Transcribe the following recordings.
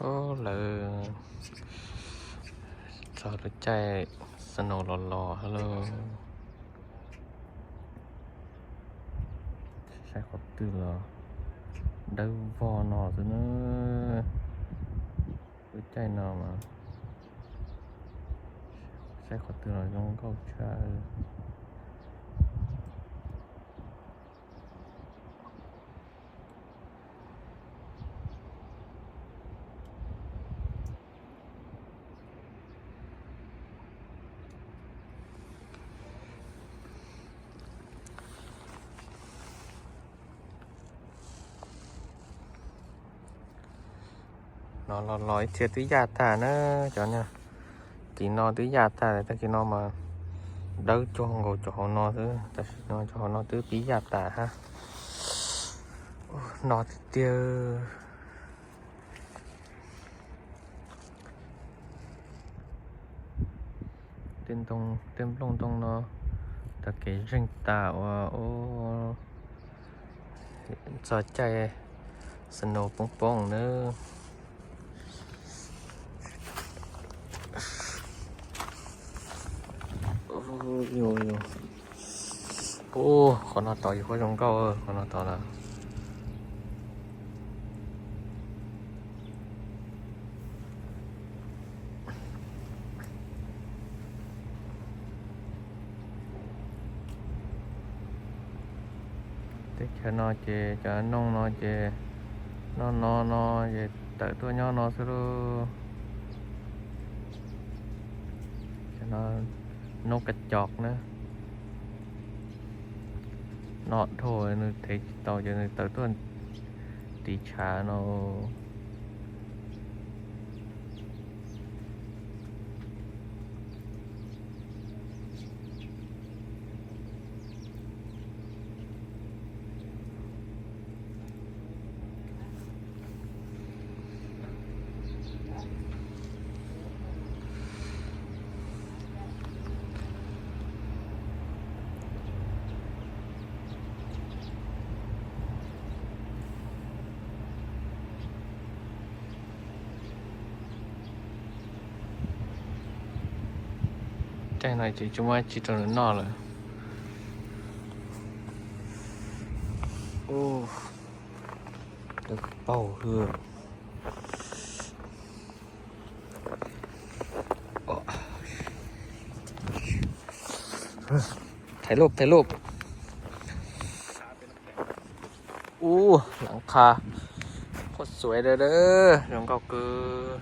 Lawv txog lub caij snow los los lawm. Saib qhov twg los dawb vog no xwb na. Lub caij no mas saib qhov twg los zoo nkauj tshaj. No los los ib txhia twb yaj tag na cov. Tim no twb yaj tag, tag kis no mas dawb cuag nkaus cov hauv no xwb, tam sim no cov hauv no twb pib yaj tas hab. No tiag tiag. Tej nplooj ntoo no tag kev zeeg tas ua ub, txog caij snow poob poob nawb. Ub, qhov no tod yog qhov zoo nkauj, qhov no tod na. Teb chaws no ces cov noog no ces noj no no ces tawm tuaj nyob no xwb lauj. Cov no noob kas cos na, noj dhau nws thev tsis tau ces nws tawm tuaj tiv tshav no. Caij no ces tsis muaj tsi rau nws noj lawm. Ub, lawv paug hwj. Thaij lub, thaij lub. Ub, lav qha quaj xuav da da, zoo nkauj kawg.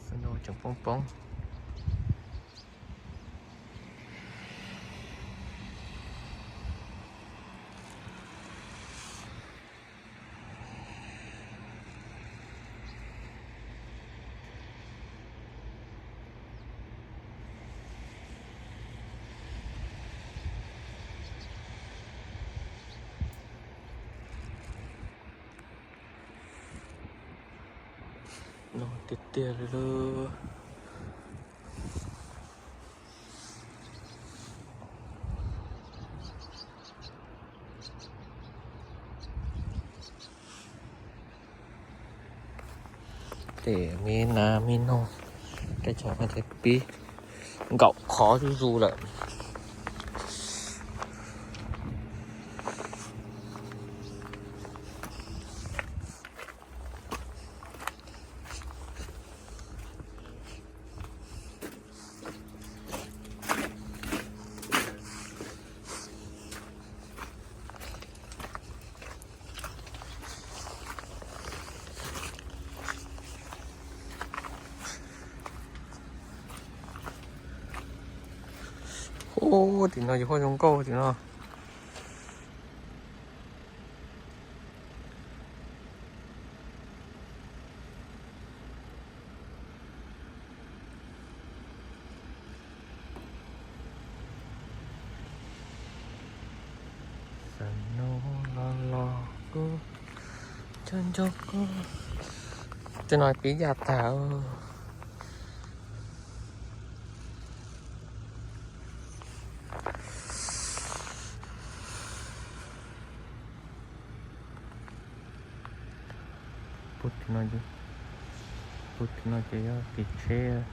Snow tseem poob poob. No tiag tiag li lauj. Tej me nas me noog, teb chaws no ces pib nkaum qhov zuj zus lawm. Ub, tim no yog qhov zoo nkauj tim no. Snow los los kuv nco nco kuv. Tej no pib yaj tag. Puag tim no ces, puag tim no ces yog kev tsheb.